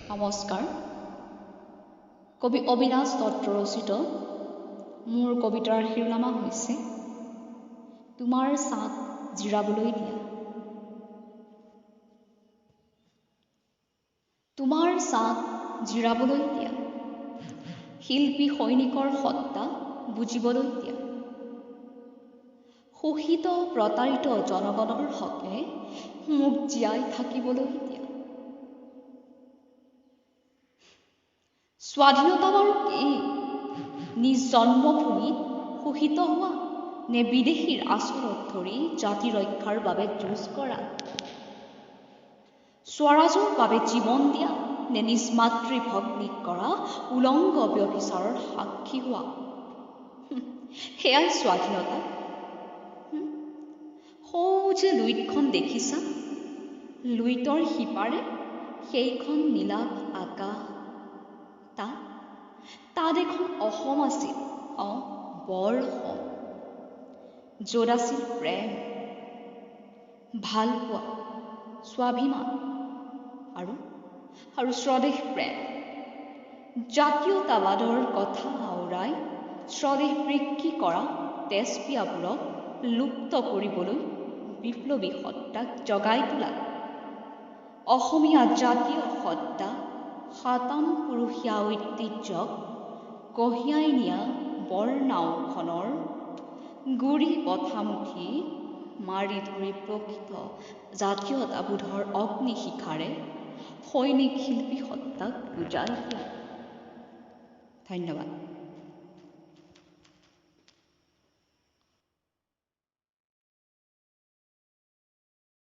নমস্কাৰ। কবি অবিনাশ দত্ত ৰচিত মোৰ কবিতাৰ শিৰোনামা হৈছে তোমাৰ ছাঁত জিৰাবলৈ দিয়া। তোমাৰ ছাঁত জিৰাবলৈ দিয়া, শিল্পী সৈনিকৰ সত্তা বুজিবলৈ দিয়া, শোষিত প্ৰতাৰিত জনগণৰ হকে মোক জীয়াই থাকিবলৈ দিয়া। স্বাধীনতা বাৰু কি? নিজ জন্মভূমিত শোষিত হোৱা নে বিদেশীৰ আচলত ধৰি জাতি ৰক্ষাৰ বাবে যুঁজ কৰা? স্বৰাজৰ বাবে জীৱন দিয়া নে নিজ মাতৃ ভগ্নীক কৰা উলংগ ব্যভিচাৰৰ সাক্ষী হোৱা? সেয়াই স্বাধীনতা। সৌ যে লুইতখন দেখিছা, লুইতৰ সিপাৰে সেইখন নীলাভ আকাশ, তাত এখন অসম আছিল, অঁ বৰ অসম, য'ত আছিল প্ৰেম, ভালপোৱা, স্বাভিমান আৰু আৰু স্বদেশ প্ৰেম। জাতীয়তাবাদৰ কথা আওৰাই স্বদেশ বিক্ৰী কৰা তেজপিয়াবোৰক লুপ্ত কৰিবলৈ বিপ্লৱী সত্তাক জগাই তোলা, অসমীয়া জাতীয় সত্তা সাতামপুৰুষীয়া ঐতিহ্যক কঢ়িয়াই নিয়া বৰনাওখনৰ গুৰি বঠামুঠি মাৰি ধৰি প্ৰকৃত জাতীয়তাবোধৰ অগ্নিশিখাৰে সৈনিক শিল্পী সত্তাক বুজাই দিয়া। ধন্যবাদ।